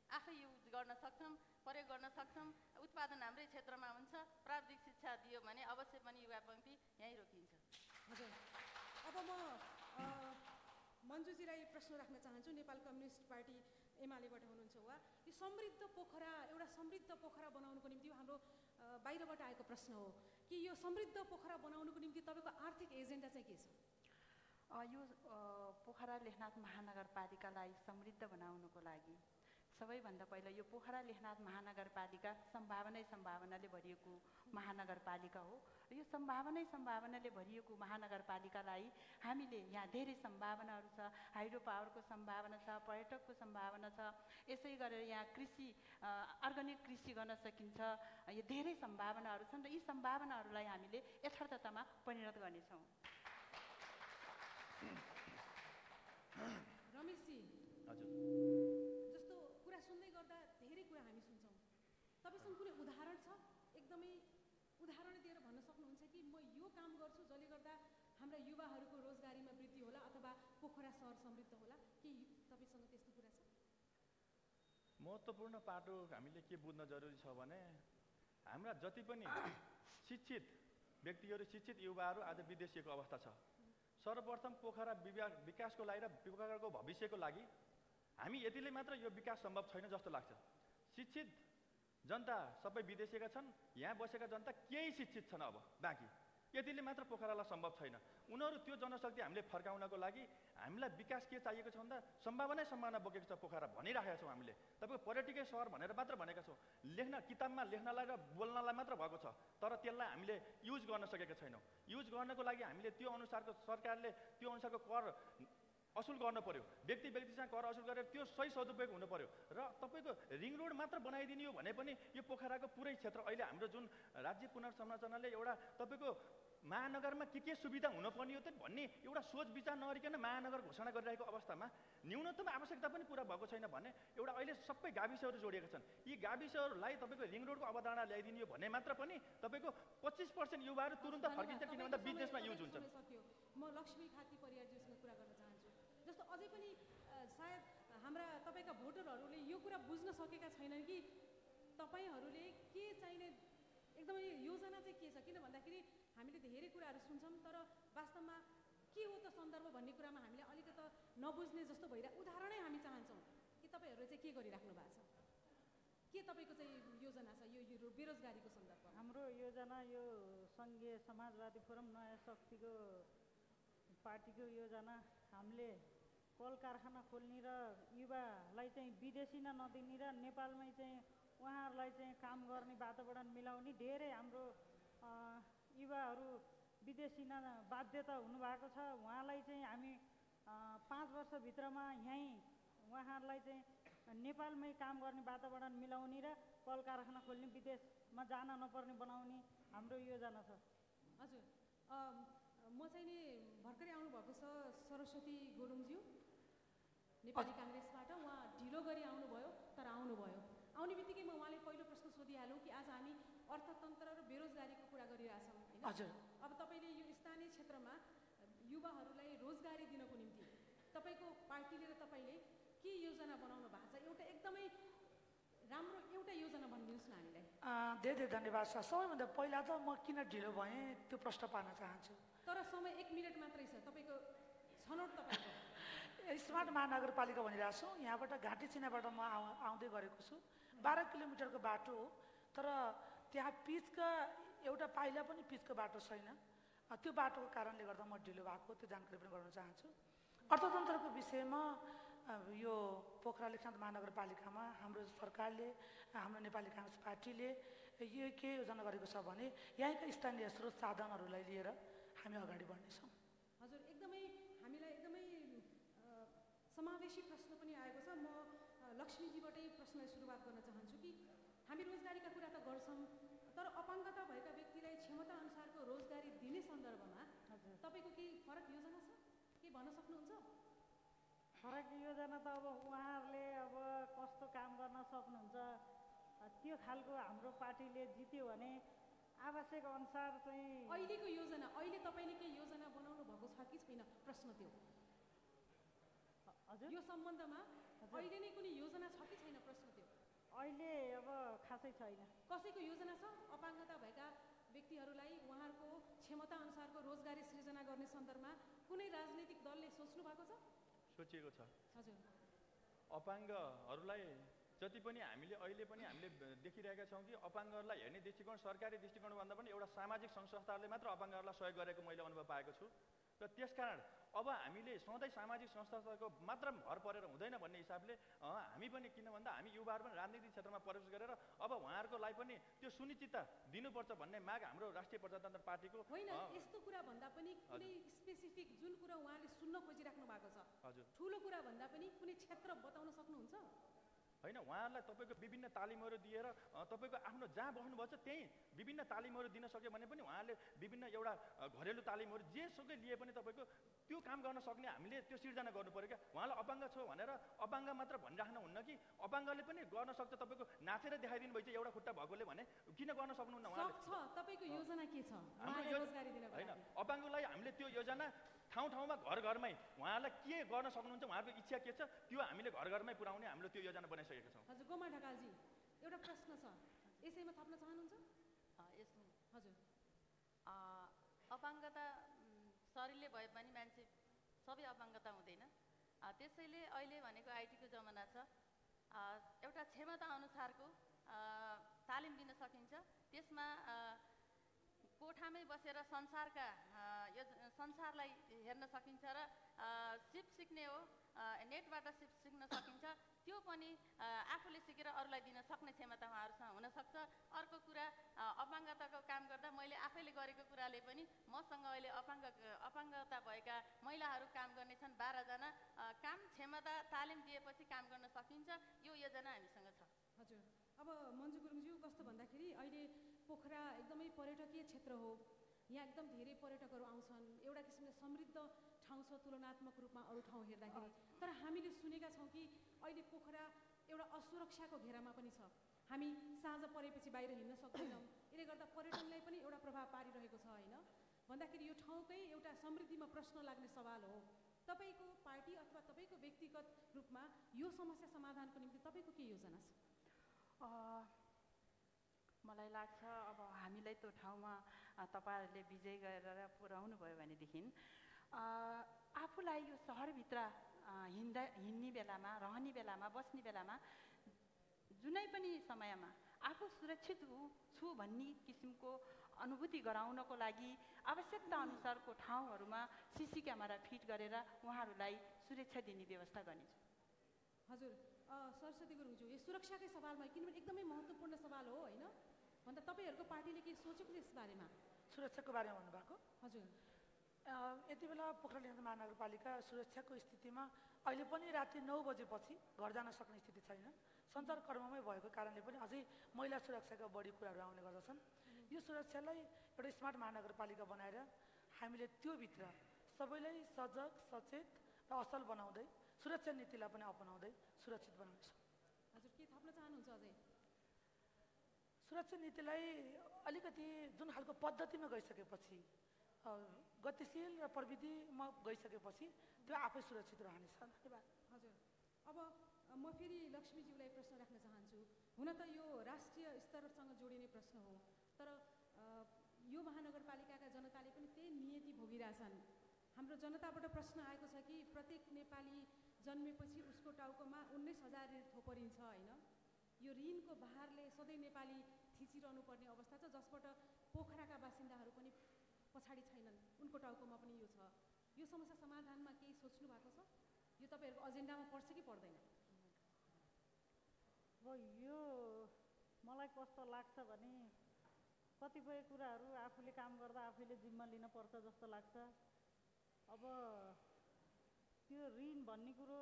आफै युज गर्न सक्छौँ, प्रयोग गर्न सक्छौँ, उत्पादन हाम्रै क्षेत्रमा हुन्छ। प्राविधिक शिक्षा दियो भने अवश्य पनि युवा पङ्क्ति यहीँ रोकिन्छ। हजुर, अब म मन्जुजीलाई प्रश्न राख्न चाहन्छु। नेपाल कम्युनिस्ट पार्टी एमालेबाट हुनुहुन्छ उहाँ। यो समृद्ध पोखरा, एउटा समृद्ध पोखरा बनाउनुको निम्ति हाम्रो बाहिरबाट आएको प्रश्न हो कि यो समृद्ध पोखरा बनाउनुको निम्ति तपाईँको आर्थिक एजेन्डा चाहिँ के छ? यो पोखरा लेखनाथ महानगरपालिकालाई समृद्ध बनाउनुको लागि सबैभन्दा पहिला यो पोखरा लेखनाथ महानगरपालिका सम्भावनाले भरिएको महानगरपालिका हो। यो सम्भावनाले भरिएको महानगरपालिकालाई हामीले यहाँ धेरै सम्भावनाहरू छ। हाइड्रो पावरको सम्भावना छ, पर्यटकको सम्भावना छ, यसै गरेर यहाँ कृषि अर्ग्यानिक कृषि गर्न सकिन्छ। यो धेरै सम्भावनाहरू छन् र यी सम्भावनाहरूलाई हामीले यथार्थतामा परिणत गर्नेछौँ। रमेशजी, हजुर, जस्तो कुरा सुन्दै गर्दा धेरै कुरा हामी सुन्छौँ। तपाईँसँग कुनै उदाहरण छ? एकदमै उदाहरण दिएर भन्न सक्नुहुन्छ कि म यो काम गर्छु जसले गर्दा हाम्रा युवाहरूको रोजगारीमा वृद्धि होला अथवा पोखरा सहर समृद्ध होला, के तपाईँसँग त्यस्तो कुरा छ? महत्त्वपूर्ण पाटो हामीले के बुझ्न जरुरी छ भने हाम्रा जति पनि शिक्षित व्यक्तिहरू, शिक्षित युवाहरू आज विदेशिएको अवस्था छ। सर्वप्रथम पोखरा विकासको लागि र पोखराको भविष्यको लागि हामी यतिले मात्र यो विकास सम्भव छैन जस्तो लाग्छ। शिक्षित जनता सबै विदेशीका छन्, यहाँ बसेका जनता केही शिक्षित छन्। अब बाँकी यतिले मात्र पोखरालाई सम्भव छैन। उनीहरू त्यो जनशक्ति हामीले फर्काउनको लागि हामीलाई विकास के चाहिएको छ भन्दा सम्भावना बोकेको छ पोखरा भनिराखेका छौँ। हामीले तपाईँको पर्यटकीय सहर भनेर मात्र भनेका छौँ। किताबमा लेख्नलाई र बोल्नलाई मात्र भएको छ, तर त्यसलाई हामीले युज गर्न सकेका छैनौँ। युज गर्नको लागि हामीले त्यो अनुसारको सरकारले त्यो अनुसारको कर असुल गर्नु पर्यो। व्यक्तिसँग कर असुल गरेर त्यो सही सदुपयोग हुनु पर्यो। र तपाईँको रिङ रोड मात्र बनाइदिने हो भने पनि यो पोखराको पुरै क्षेत्र अहिले हाम्रो जुन राज्य पुनर्संरचनाले एउटा तपाईँको महानगरमा के सुविधा हुनुपर्ने हो त भन्ने एउटा सोच विचार नगरिकन महानगर घोषणा गरिरहेको अवस्थामा न्यूनतम आवश्यकता पनि पुरा भएको छैन भने एउटा अहिले सबै गाविसहरू जोडिएका छन्। यी गाविसहरूलाई तपाईँको रिङ रोडको अवधारणा ल्याइदिने हो भने मात्र पनि तपाईँको 25% युवाहरू तुरुन्त फर्किन्छ, किन भन्दा बिजनेसमा युज हुन्छ। म लक्ष्मी खाती परियारज्यूसँग कुरा गर्न चाहन्छु। जस्तो अझै पनि सायद हाम्रा तपाईँका भोटरहरूले यो कुरा बुझ्न सकेका छैनन् कि तपाईँहरूले के चाहिने एकदमै योजना चाहिँ के छ। किन भन्दाखेरि हामीले धेरै कुराहरू सुन्छौँ तर वास्तवमा के हो त सन्दर्भ भन्ने कुरामा हामीले अलिकति नबुझ्ने जस्तो भइरहेको उदाहरणै हामी चाहन्छौँ कि तपाईँहरूले चाहिँ के गरिराख्नु भएको छ, के तपाईँको चाहिँ योजना छ यो बेरोजगारीको सन्दर्भमा? हाम्रो योजना यो सङ्घीय समाजवादी फोरम नयाँ शक्तिको पार्टीको योजना हामीले कल कारखाना खोल्ने र युवालाई चाहिँ विदेशी नदिने र नेपालमै चाहिँ उहाँहरूलाई चाहिँ काम गर्ने वातावरण मिलाउने। धेरै हाम्रो युवाहरू विदेशी बाध्यता हुनुभएको छ। उहाँलाई चाहिँ हामी 5 वर्षभित्रमा यहीँ उहाँहरूलाई चाहिँ नेपालमै काम गर्ने वातावरण मिलाउने र कल कारखाना खोल्ने, विदेशमा जान नपर्ने बनाउने हाम्रो योजना छ। हजुर, म चाहिँ नि भर्खरै आउनुभएको छ सरस्वती गुरुङज्यू नेपाली काङ्ग्रेसबाट। उहाँ ढिलो गरी आउनुभयो तर आउनुभयो। आउने बित्तिकै म उहाँले पहिलो प्रश्न सोधिहालौँ कि आज हामी अर्थतन्त्र र बेरोजगारीको कुरा गरिरहेछौँ होइन? हजुर। अब तपाईँले यो स्थानीय क्षेत्रमा युवाहरूलाई रोजगारी दिनको निम्ति तपाईँको पार्टीले र तपाईँले के योजना बनाउनु भएको छ? एउटा एकदमै राम्रो एउटा योजना भनिदिनुहोस् न हामीलाई। धेरै धेरै धन्यवाद सर। सबैभन्दा पहिला त म किन ढिलो भएँ त्यो प्रश्न पार्न चाहन्छु। तर समय 1 मिनट मात्रै छ, तपाईँको छनौट तपाईँको। स्मार्ट महानगरपालिका भनिरहेको छु। यहाँबाट घाँटी चिनाबाट म आउँदै गरेको छु। 12 किलोमिटरको बाटो हो, तर त्यहाँ पिचका एउटा पाइला पनि पिचको बाटो छैन। त्यो बाटोको कारणले गर्दा म ढिलो भएको त्यो जानकारी पनि गराउन चाहन्छु। अर्थतन्त्रको विषयमा यो पोखरा लेखनाथ महानगरपालिकामा हाम्रो सरकारले, हाम्रो नेपाली काङ्ग्रेस पार्टीले यो के योजना गरेको छ भने यहीँका स्थानीय स्रोत साधनहरूलाई लिएर हामी अगाडि बढ्नेछौँ। हजुर, एकदमै हामीलाई एकदमै समावेशी प्रश्न पनि आएको छ। म लक्ष्मीजीबाटै प्रश्न सुरुवात गर्न चाहन्छु कि हामी रोजगारीका कुरा त गर्छौँ, तर अपाङ्गता भएका व्यक्तिलाई क्षमता अनुसारको रोजगारी दिने सन्दर्भमा तपाईँको केही फरक योजना छ? के भन्न सक्नुहुन्छ? फरक योजना त अब उहाँहरूले अब कस्तो काम गर्न सक्नुहुन्छ त्यो खालको हाम्रो पार्टीले जित्यो भने आवश्यक अनुसार चाहिँ अहिलेको योजना अहिले तपाईँले केही योजना बनाउनु भएको छ कि छैन प्रश्न त्यो हजुर यो सम्बन्धमा अहिले नै कुनै योजना छ कि छैन प्रश्न त्यो अहिले अब खासै छैन कसैको योजना छ अपाङ्गता भएका व्यक्तिहरूलाई उहाँहरूको क्षमता अनुसारको रोजगारी सृजना गर्ने सन्दर्भमा कुनै राजनैतिक दलले सोच्नु भएको छ सोचिएको छ हजुर अपाङ्गहरूलाई जति पनि हामीले अहिले पनि हामीले देखिरहेका छौँ कि अपाङ्गहरूलाई हेर्ने दृष्टिकोण सरकारी दृष्टिकोणभन्दा पनि एउटा सामाजिक सङ्घ संस्थाहरूले मात्र अपाङ्गहरूलाई सहयोग गरेको मैले अनुभव पाएको छु र त्यसकारण अब हामीले सधैँ सामाजिक संस्थाको मात्र भर परेर हुँदैन भन्ने हिसाबले हामी पनि किन भन्दा हामी युवाहरू पनि राजनीतिक क्षेत्रमा प्रवेश गरेर अब उहाँहरूको लागि पनि त्यो सुनिश्चितता दिनुपर्छ भन्ने माग हाम्रो राष्ट्रिय प्रजातन्त्र पार्टीको होइन यस्तो कुरा भन्दा पनि कुनै स्पेसिफिक जुन कुरा उहाँले सुन्न खोजिराख्नु भएको छ हजुर ठुलो कुरा भन्दा पनि कुनै क्षेत्र बताउन सक्नुहुन्छ होइन उहाँहरूलाई तपाईँको विभिन्न तालिमहरू दिएर तपाईँको आफ्नो जहाँ बस्नुभएको छ त्यहीँ विभिन्न तालिमहरू दिन सक्यो भने पनि उहाँले विभिन्न एउटा घरेलु तालिमहरू जेसुकै लिए पनि तपाईँको त्यो काम गर्न सक्ने हामीले त्यो सिर्जना गर्नु पऱ्यो क्या उहाँलाई अपाङ्ग छ भनेर अपाङ्ग मात्र भनिराख्नु हुन्न कि अपाङ्गले पनि गर्न सक्छ तपाईँको नाचेर देखाइदिनु भएछ एउटा खुट्टा भएकोले भने किन गर्न सक्नुहुन्न उहाँले तपाईँको योजना के छ होइन अपाङ्गलाई हामीले त्यो योजना ठाउँ ठाउँमा घर घरमै उहाँलाई के गर्न सक्नुहुन्छ उहाँको इच्छा के छ त्यो हामीले घर घरमै पुर्याउने हामीले त्यो योजना बनाइसकेका छौँ हजुर गोमा ढकालजी एउटा प्रश्न छ यसैमा थप्न चाहनुहुन्छ यसमा हजुर अपाङ्गता शरीरले भए पनि मान्छे सबै अपाङ्गता हुँदैन त्यसैले अहिले भनेको आइटीको जमाना छ एउटा क्षमता अनुसारको तालिम दिन सकिन्छ त्यसमा कोठामै बसेर संसारलाई हेर्न सकिन्छ र सिप सिक्ने हो नेटबाट सिप सिक्न सकिन्छ त्यो पनि आफूले सिकेर अरूलाई दिन सक्ने क्षमता उहाँहरूसँग हुनसक्छ अर्को कुरा अपाङ्गताको काम गर्दा मैले आफैले गरेको कुराले पनि मसँग अहिले अपाङ्गता भएका महिलाहरू काम गर्नेछन् 12 जना काम क्षमता तालिम दिएपछि काम गर्न सकिन्छ यो योजना हामीसँग छ हजुर अब मन्जु गुरुङज्यू कस्तो भन्दाखेरि अहिले पोखरा एकदमै पर्यटकीय क्षेत्र हो यहाँ एकदम धेरै पर्यटकहरू आउँछन् एउटा किसिमले समृद्ध ठाउँ छ तुलनात्मक रूपमा अरू ठाउँ हेर्दाखेरि तर हामीले सुनेका छौँ कि अहिले पोखरा एउटा असुरक्षाको घेरामा पनि छ हामी साँझ परेपछि बाहिर हिँड्न सक्दैनौँ यसले गर्दा पर्यटनलाई पनि एउटा प्रभाव पारिरहेको छ होइन भन्दाखेरि यो ठाउँकै एउटा समृद्धिमा प्रश्न लाग्ने सवाल हो तपाईँको पार्टी अथवा तपाईँको व्यक्तिगत रूपमा यो समस्या समाधानको निम्ति तपाईँको के योजना छ मलाई लाग्छ अब हामीलाई त्यो ठाउँमा तपाईँहरूले विजय गरेर पुर्याउनु भयो भनेदेखि आफूलाई यो सहरभित्र हिँड्ने बेलामा रहने बेलामा बस्ने बेलामा जुनै पनि समयमा आफू सुरक्षित छु भन्ने किसिमको अनुभूति गराउनको लागि आवश्यकता अनुसारको ठाउँहरूमा सीसी क्यामेरा फिट गरेर उहाँहरूलाई सुरक्षा दिने व्यवस्था गर्नेछु हजुर सरस्वती गुरुङज्यू यो सुरक्षाकै सवालमा किनभने एकदमै महत्त्वपूर्ण सवाल हो होइन भन्दा तपाईँहरूको पार्टीले के सोचेको छ यस बारेमा सुरक्षाको बारेमा भन्नुभएको हजुर यति बेला पोखरा लेखनाथ महानगरपालिका सुरक्षाको स्थितिमा अहिले पनि राति 9 बजेपछि घर जान सक्ने स्थिति छैन सञ्चार कर्ममै भएको कारणले पनि अझै महिला सुरक्षाका बढी कुराहरू आउने गर्दछन् यो सुरक्षालाई एउटा स्मार्ट महानगरपालिका बनाएर हामीले त्योभित्र सबैलाई सजग सचेत र असल बनाउँदै सुरक्षा नीतिलाई पनि अपनाउँदै सुरक्षित बनाउनेछौँ हजुर के थप्न चाहनुहुन्छ अझै सुरक्षा नीतिलाई अलिकति जुन खालको पद्धतिमा गइसकेपछि गतिशील र प्रविधिमा गइसकेपछि त्यो आफै सुरक्षित रहनेछ धन्यवाद हजुर अब म फेरि लक्ष्मीज्यूलाई प्रश्न राख्न चाहन्छु हुन त यो राष्ट्रिय स्तरसँग जोडिने प्रश्न हो तर यो महानगरपालिकाका जनताले पनि त्यही नियति भोगिरहेछन् हाम्रो जनताबाट प्रश्न आएको छ कि प्रत्येक नेपाली जन्मेपछि उसको टाउकोमा 19,000 ऋण थोपरिन्छ होइन यो ऋणको भारले सधैँ नेपाली थिचिरहनु पर्ने अवस्था छ जसबाट पोखराका बासिन्दाहरू पनि पछाडि छैनन् उनको टाउकोमा पनि यो छ यो समस्या समाधानमा केही सोच्नु भएको छ यो तपाईँहरूको एजेन्डामा पर्छ कि पर्दैन अब यो मलाई कस्तो लाग्छ भने कतिपय कुराहरू आफूले काम गर्दा आफैले जिम्मा लिनुपर्छ जस्तो लाग्छ अब त्यो ऋण भन्ने कुरो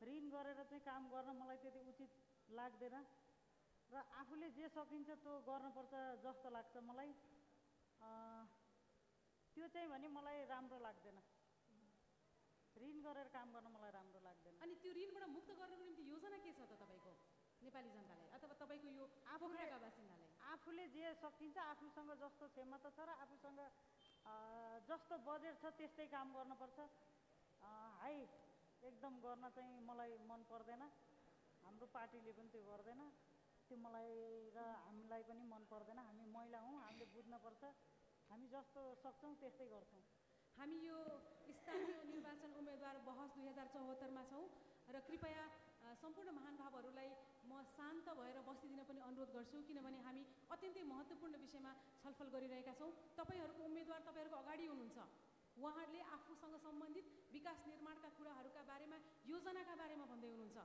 ऋण गरेर चाहिँ काम गर्न मलाई त्यति उचित लाग्दैन र आफूले जे सकिन्छ त्यो गर्नुपर्छ जस्तो लाग्छ मलाई त्यो चाहिँ भने मलाई राम्रो लाग्दैन ऋण गरेर काम गर्न मलाई राम्रो लाग्दैन। अनि त्यो ऋणबाट मुक्त गर्नको निम्ति योजना के छ त तपाईँको नेपाली जनतालाई अथवा तपाईँको यो पोखराका बासिन्दालाई? आफूले जे सकिन्छ, आफूसँग जस्तो क्षमता छ र आफूसँग जस्तो बजेट छ त्यस्तै काम गर्नुपर्छ। हाई एकदम गर्न चाहिँ मलाई मन पर्दैन, हाम्रो पार्टीले पनि त्यो गर्दैन, त्यो मलाई र हामीलाई पनि मन पर्दैन। हामी महिला हौँ, हामीले बुझ्नुपर्छ, हामी जस्तो सक्छौँ त्यस्तै गर्छौँ। हामी यो स्थानीय निर्वाचन उम्मेदवार बहस 2074मा छौँ र कृपया सम्पूर्ण महानुभावहरूलाई म शान्त भएर बसिदिन पनि अनुरोध गर्छु, किनभने हामी अत्यन्तै महत्त्वपूर्ण विषयमा छलफल गरिरहेका छौँ। तपाईँहरूको उम्मेदवार तपाईँहरूको अगाडि हुनुहुन्छ, उहाँहरूले आफूसँग सम्बन्धित विकास निर्माणका कुराहरूका बारेमा, योजनाका बारेमा भन्दै हुनुहुन्छ।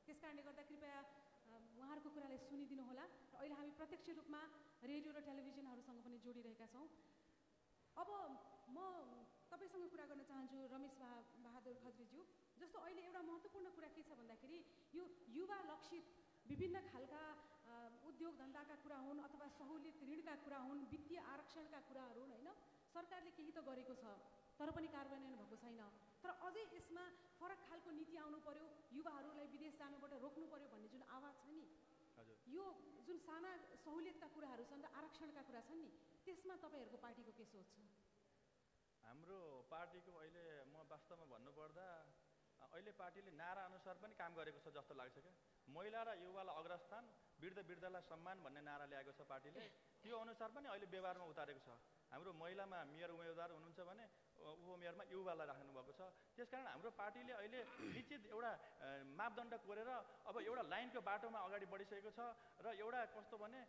त्यस कारणले गर्दा कृपया उहाँहरूको कुरालाई सुनिदिनुहोला। र अहिले हामी प्रत्यक्ष रूपमा रेडियो र टेलिभिजनहरूसँग पनि जोडिरहेका छौँ। अब म तपाईँसँग कुरा गर्न चाहन्छु रमेश बहादुर खत्रीज्यू। जस्तो अहिले एउटा महत्त्वपूर्ण कुरा के छ भन्दाखेरि यो युवा लक्षित विभिन्न खालका उद्योग धन्दाका कुरा हुन् अथवा सहुलियत ऋणका कुरा हुन्, वित्तीय आरक्षणका कुराहरू हुन्, होइन? सरकारले केही त गरेको छ तर पनि कार्यान्वयन भएको छैन। तर अझै यसमा फरक खालको नीति आउनु पर्यो, युवाहरूलाई विदेश जानुबाट रोक्नु पर्यो भन्ने जुन आवाज छ नि, यो जुन साना सहुलियतका कुराहरू छन् र आरक्षणका कुरा छन् नि, त्यसमा तपाईँहरूको पार्टीको के सोच छ? हाम्रो पार्टीको अहिले म वास्तवमा भन्नुपर्दा अहिले पार्टीले नारा अनुसार पनि काम गरेको छ जस्तो लाग्छ क्या। महिला र युवालाई अग्रस्थान, वृद्ध वृद्धलाई सम्मान भन्ने नारा ल्याएको छ पार्टीले, त्यो अनुसार पनि अहिले व्यवहारमा उतारेको छ। हाम्रो महिलामा मेयर उम्मेदवार हुनुहुन्छ भने उमेरमा युवालाई राख्नु भएको छ। त्यसकारण हाम्रो पार्टीले अहिले निश्चित एउटा मापदण्ड कोरेर अब एउटा लाइनको बाटोमा अगाडि बढिसकेको छ र एउटा कस्तो भने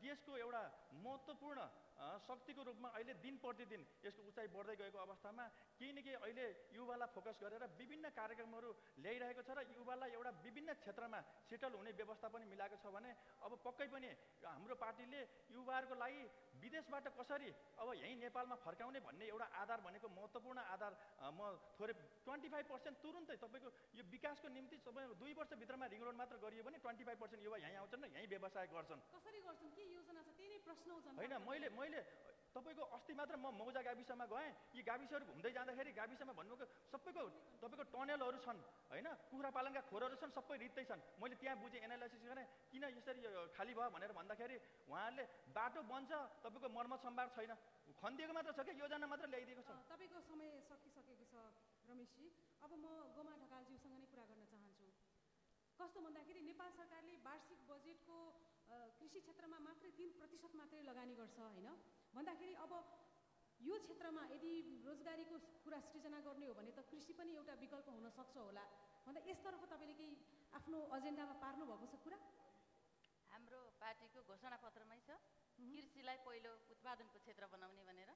देशको एउटा महत्त्वपूर्ण शक्तिको रूपमा अहिले दिन प्रतिदिन यसको उचाइ बढ्दै गएको अवस्थामा केही न केही अहिले युवालाई फोकस गरेर विभिन्न कार्यक्रमहरू ल्याइरहेको छ र युवालाई एउटा विभिन्न क्षेत्रमा सेटल हुने व्यवस्था पनि मिलाएको छ भने अब पक्कै पनि हाम्रो पार्टीले युवाहरूको लागि विदेशबाट कसरी अब यहीँ नेपालमा फर्काउने भन्ने एउटा आधार भनेको महत्त्वपूर्ण आधार म थोरै 25% तुरुन्तै तपाईँको यो विकासको निम्ति तपाईँ 2 वर्षभित्रमा रिङ रोड मात्र गरियो भने 25% युवा यहीँ आउँछन् र यहीँ व्यवसाय गर्छन्। कसरी गर्छन्, के योजना छ, त्यही नै प्रश्न हो। होइन, मैले तपाईँको अस्ति मात्र म मौजा गाविसमा गएँ। यी गाविसहरू घुम्दै जाँदाखेरि गाविसमा भन्नुको सबैको तपाईँको टनेलहरू छन्, होइन, कुखुरा पालनका खोरहरू छन्, सबै रित्तै छन्। मैले त्यहाँ बुझेँ, एनालाइसिस गरेँ किन यसरी खाली भयो भनेर भन्दाखेरि उहाँहरूले बाटो बन्छ, तपाईँको मर्मत सम्भार छैन, खनिदिएको मात्र छ क्या, योजना मात्र ल्याइदिएको छ। तपाईँको समय सकिसकेको छ रमेशजी। अब म गोमा ढकालज्यूसँग नै कुरा गर्न चाहन्छु। कस्तो भन्दाखेरि नेपाल सरकारले वार्षिक बजेटको कृषि क्षेत्रमा मात्रै 3% मात्रै लगानी गर्छ, होइन? भन्दाखेरि अब यो क्षेत्रमा यदि रोजगारीको कुरा सृजना गर्ने हो भने त कृषि पनि एउटा विकल्प हुन सक्छ होला भन्दा यसतर्फ तपाईँले केही आफ्नो एजेन्डामा पार्नु भएको छ कुरा? हाम्रो पार्टीको घोषणापत्रमै छ कृषिलाई पहिलो उत्पादनको क्षेत्र बनाउने भनेर।